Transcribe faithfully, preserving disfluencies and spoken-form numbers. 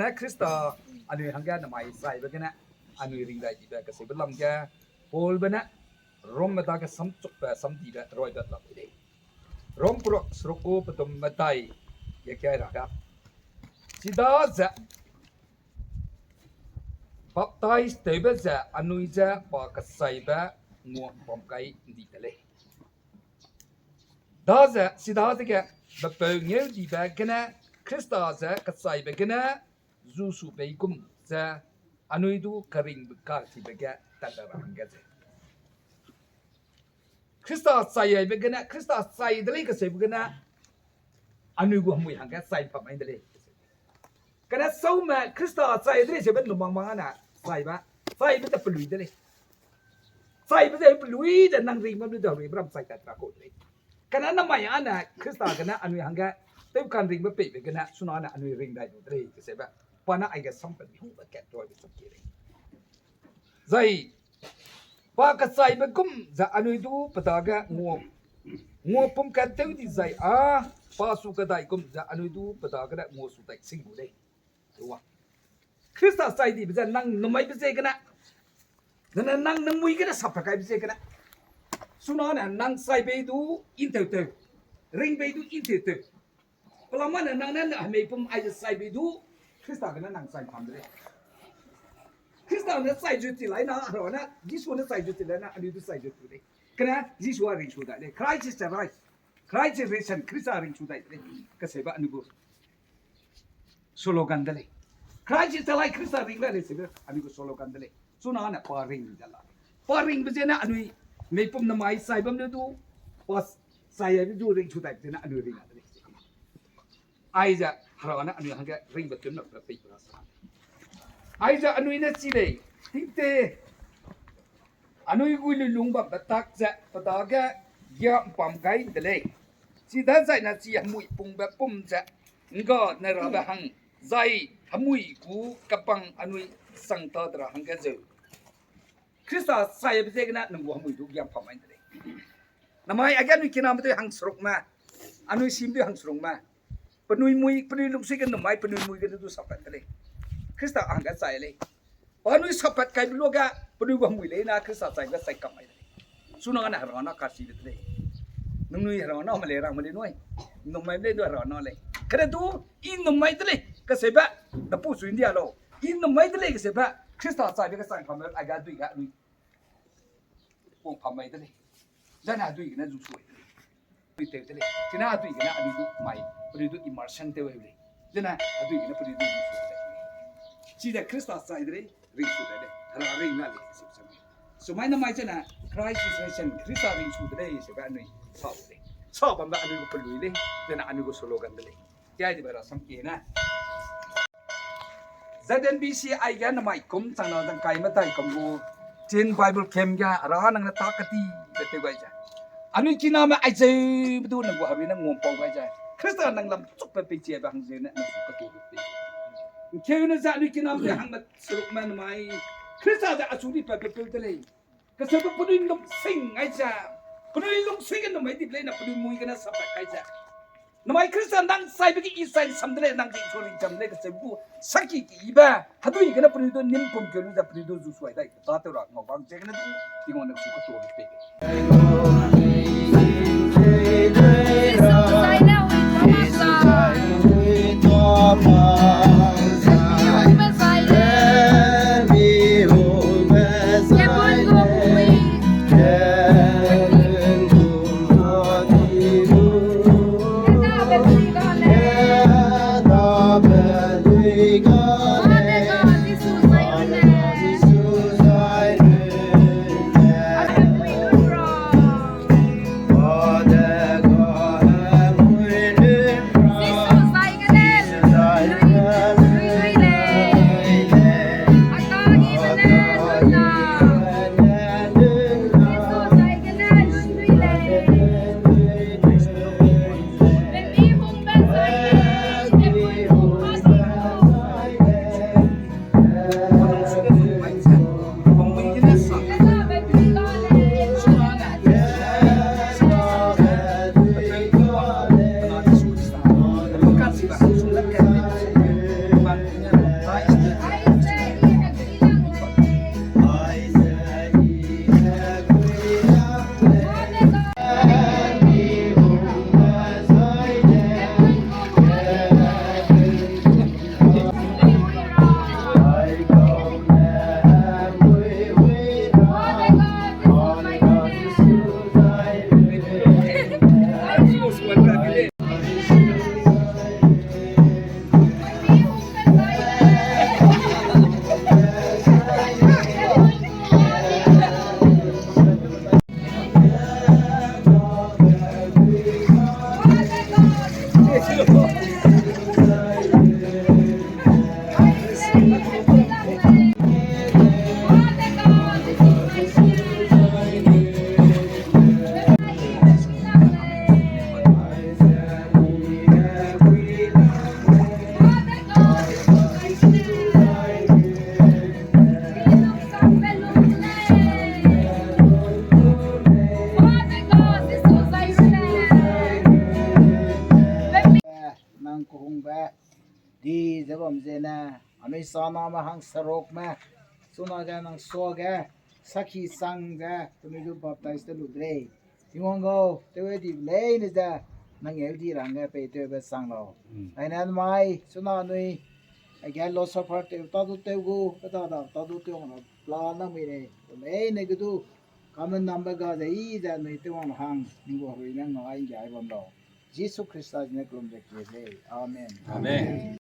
Ne Khrista anui hangge namai saibe gene anui ringdai dibe kaseube lam ge Paulbe ne Romme dage samchukbe samdibe roibe lam de lei. Rom perak seruk gu pedum medai ge kiai ra ga. Chidaze baptize tewbe ze anui je pa kechaibe nguapam gai ndi de lei. Daze, chidadege bepeu ngeu dibe gene Khrista ze kechaibe gene zu su pei gum ze anui du keringbe kachibe ge tat ra hangge ze Khrista chaibe gene, Khrista chai de lei kaseube gene, anui gu hemui hangge chai pam mai de lei. Kane saume Khrista chai de lei seube numang mang ane chaibe, chaibe te pelui de lei. Chaibe ze pelui de nang ring bam lu de hemui bram chai tat ra kau de lei. Kane namai ane Khrista gene anui hangge tew kan ringbe peibe gene suna ne anui ring dai lu de lei kaseube. Pa ne aige sampat mi hungbe kat tuaibe sap ki lei. Zai pa kechaibe gum ze anui du pe dage ngua, nguapum kat tew di zai â, pa su kedai gum ze anui du pe dagene ngua su dai sing gu lei. Khrista chai dibe ze nang numaibe ziegene, nane nang nang mui gene sappat kaibe ziegene, suna ne nang chai bei du inteuteu, ring bei du inteuteu. Pelama ne nang ne hemeipum aize chai bei du, Khrista gene nang chai kam de lei. Khrista ne chai zu ti lai na, Hera ne, Jisu ne chai zu ti lai na, anui du chai zu ti lei. Kane Jisu a ringsu dai lei. Christ is the right. Christ is risen. Khrista ringsu dai de lei kaseube anui gu slogan de lei. Christ is the light, Khrista ring la lei seube anui gu slogan de lei. Suna ne pa ring de la. Pa ringbe ziegene anui meipum namai chai bam le du, pa chai aibe du ringsu dai ziegene anui ring a de lei. Aize Hera ne anui hangge ringbe tun lakbe pei ra sa. Aize anui ne chi lei, tingte anui gui lui lung bambe tak ze pe dage giampam gai de lei. Chidazaine chi hemui pungbe pum ze ngga ne rabe hang, zai hemui gu kebang anui sang ta de ra hangge zeu. Khrista chaibe ziegene nang gu hemui du giampam mai de lei. Namai age anui kiname dui hangserukme, anui sim dui hangserukme, penui mui, penui lungsui ge numai, penui mui gene du sappat de lei. Khrista hangge chai lei. Pa anui sappat kaibe luage, penui gu hemui leine Khrista chaibe chai kam mai de lei. Suna ne Hera na kasibe de lei. Nangnui Hera na me lei rang me lei nui. Numai lei du Hera na lei. Kane du, i numai de lei kaseube, napu su India lau. I numai de lei kaseube, Khrista chaibe kechang kam me, aige dui ge anui pung pam mai de lei. Zane adui gene zu sui de lei. Dui tew de lei. Chine adui gene anui du mai, penui du immersion tew lei. Zane adui gene penui du zu sui de lei. Chide Khrista chai de lei, ringsu de lei. Hera ring la lei, sip sam lei. Sumai namai zane, Christ is risen, Khrista ringsu de lei, sebe anui sa de lei. Sa bambe anui gu pelui lei, zane anui gu slogan de lei. Kiai dibe rasam ki ne. Z N B C aige namai kum changna zangkai medai kum gu Teen Bible Camp ge Hera nang ne ta ketibe tew gai ze, anui kiname aize be du nang gu herui ne nguampau gai ze, Khrista nang lam chukbe peichiabe hang ze ne nang su ketuabe pei. Nkeune ze anui kiname hangme serukme namai Khrista ze achu di patbe peu de lei. Kaseube penui lungsing gai ze, penui lungsui ge numai di lei na penui mui gene sappat kai ze, namai Khrista nang chaibe ge i chai sam de lei, nang di chu ringcham lei kaseube gu saki kibe hedui gene penui du nimpum keu lu ze penui du zu suai dai ta tew ra ngau bang ziegene du, Tingwang ne chu ketuabe pei. di ze bam zene, anui saname hang serukme, chunage nang suage, saki sang ze, penui du baptize te lu de lei. Tingwang gau, tew di leine ze, nang eu di rangge pei tewbe sang lau. Aine mai, chuna nui, age lo suffer tew, ta du tew gu, pe da da, ta du tew wang ra, plan na mui lei. Leine ge du, kame nambe ga ze, i ze nui tew wang hang, ning gu herui ne ngai ngai bam lau. Jisu Khrista zene kelum ze kie ze. Amen. Amen.